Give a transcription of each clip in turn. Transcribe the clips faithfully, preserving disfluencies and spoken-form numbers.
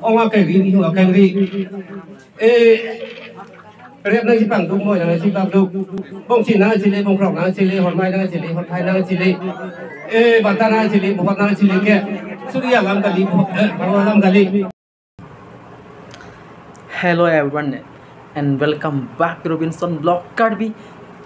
Ong akengri, nihu akengri. Eh, rep nangchipangduk, moi nangchipangduk. Bongchin nangchele, bongkrok nangchele, hormai nangchele, horthai nangchele. Eh, bata nangchele, bohot nangchele ke. Suri alam kali, bohot, eh, pharo alam kali. Hello everyone and welcome back to Robinson Vlog Karbi.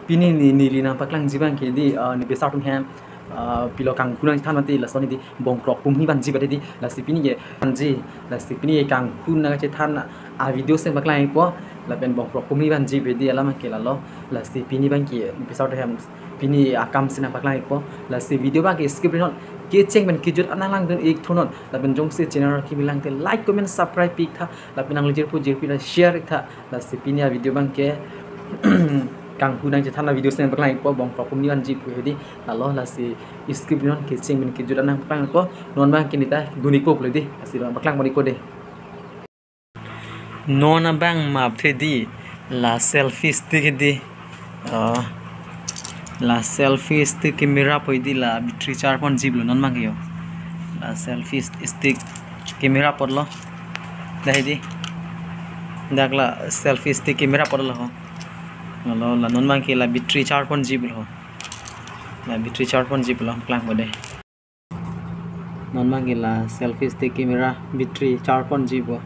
Pini ne, neli nangpaklangji abang ke di, uh, ne besar tum hem, uh, pilo kanghu nangthan mati lason ne di bongkrok pumhi vanji bade di, lasi pini ke vanji, lasi pini ke kanghu nangchethan a video si nangpaklang-ikpo, lapen bongkrok pumhi vanji bade alam ke lalo, lasi pini abang ke besar tum hem pini akam si nangpaklang-ikpo, lasi video abang ke skip non, kecheng pen kejut an nanglangdun-ik thunon, lapen jongsi channel kimi lang te like, comment, subscribe pi-iktha, lapen nangli jirpo jirpi ta share-iktha, lasi pini a video abang ke kanghu nangchethan a video si nangpaklang-ikpo, bongkrok pumhi vanji pu hedi, lalo lasi skip non, kecheng pen kejut an nangpaklang-ikpo, non abang ke neta dun-ikpo pu hedi, lasi nangpaklang pon-ikpo dei. Non abang map the di, la selfie stick di. Oh. La selfie stick camera po di, la battery charge ponji pulo non abang ke yo. La selfie st-, stick camera apotlo. Dah di. Dak la selfie stick camera apotlo ho. Lalo la non abang ke la battery charge ponji pulo ho. La battery charge ponji pulo, klangpo dei. Non abang ke la selfie stick camera battery charge ponji pu.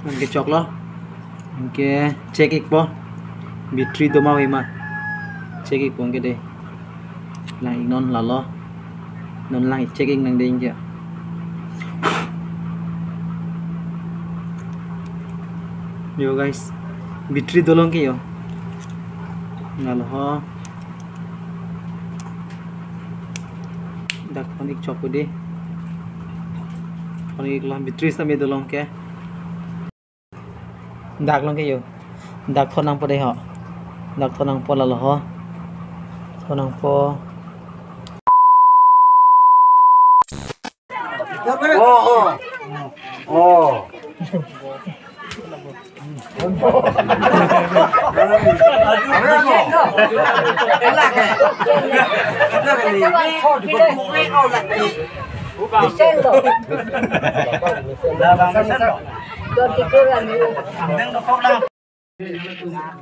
Anke choklo. Anke check-ikpo. Battery doma ave ma. Check-ikpo anke dei. Lang-ik non lalo. Non lang-ik, check-ik nang dei anke. Yo guys. Battery dolong ke yo. Lalo ho. Dak thon-ik chokpo dei. Thon-iklo, battery sitame dolong ke. Dak long ke yo. Dak thon nangpo dei ho. Dak thon nangpo lalo ho. Thon nangpo. Oh, oh. Oh.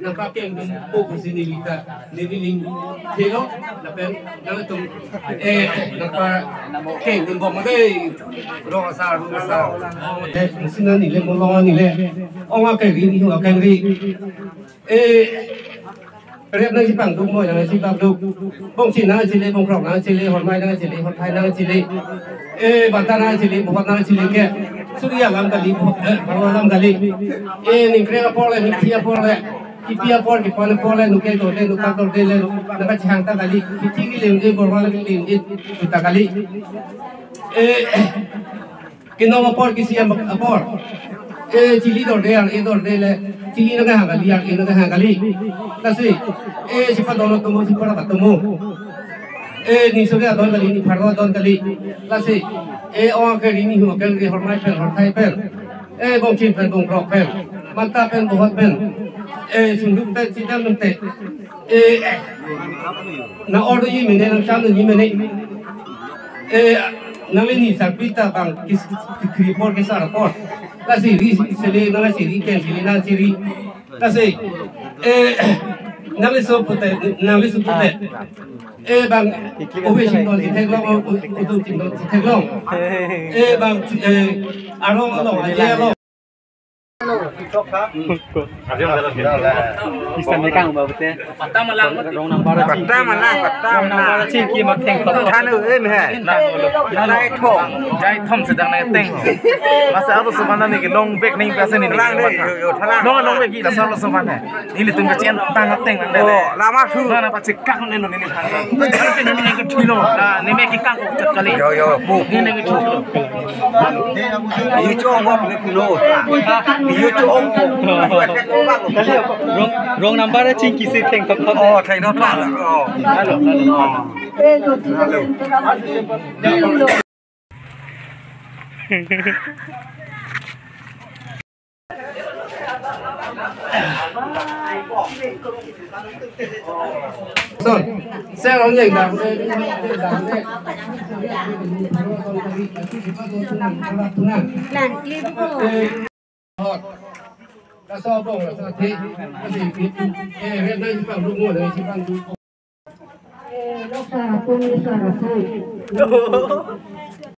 Nangpakeng dun po pusi neli ta, neli ning thelo, lapen nangtum, eh, nangpakeng dun bom dei, rong asar, rong asar. Eh, musin ani le, molong ani le, ong akengri, nihu akengri. Eh, rep nangchipangduk, moi nangchipangduk. Bongchin nangchele, bongkrok nangchele, hormai nangchele, horthai nangchele. Eh, bata nangchele, bohot nangchele ke. Suri alam kali, bohot, eh, pharo alam kali. Eh, ningkreng apor le, ningthi apor le. Kipi apor, kipon apor le, nuke dorde, nuka dorde le. Nangkachihang ta kali. Kithi kilim de, borwa le kilim de, ta kali. Eh, Kinong apor, kisi am-, apor. Eh, chili dorde, ar-e dorde le. Chili nangkehang kali, ar-e nangkehang kali. Lasi, eh, sipa dono tomo, sipa raka tomo. Eh, ni sore adon kali, ni pharo adon kali. Lasi, eh, ong akengri, nihu akengri, hormai pen, horthai pen. Eh, bongchin pen, bongkrok pen. Mata pen, bohot pen. Eh, sunduk pen, chidam pen te. Eh, nang ordo ji mene, nang cham ji mene. Eh, nangli ni sarpi ta bang kis-, kikri apor, kisar apor. Lasi ri sele, nangsi ri, keng sele, nangsi ri. Lasi, eh, nangli so pute, nangli so pute. Eh, bang, ubi sington si theklong, u-, utum sington si theklong. Eh, bang, eh, arong along, aje along. Isan ne kang ba bute. Patta malang. Rong number. Patta malang, patta malang. Rong number chingki mat thengthom. Thanu em he. Nang thom. Jai thom sedang nang teng. Masa arloso aphan neli kelong bek neli pase neli. Lang de, yo, yo, thalang. Long long bek neli laso arloso aphan he. Nelitum kechen tang ateng nang de. Oh, lama thu. Nang nangpachekak neli lo neli than. Neli neli kethilo. Nah, neli me kekang ko chat kali. Yo, yo, bu. Neli neli kethilo. Yo cho ngok le pulo. Yo cho ngok. Rong, rong number chingki si thengthom thom. Oh, thengthom thom. Oh. Hello, hello. Hello. Son, sir, ong jeng dam. Lang, klip ko. Hot. Kaso bong, kaso the. Kasi, eh, red na sipang, lungo na sipang. Eh, doktor, pun doktor, pun.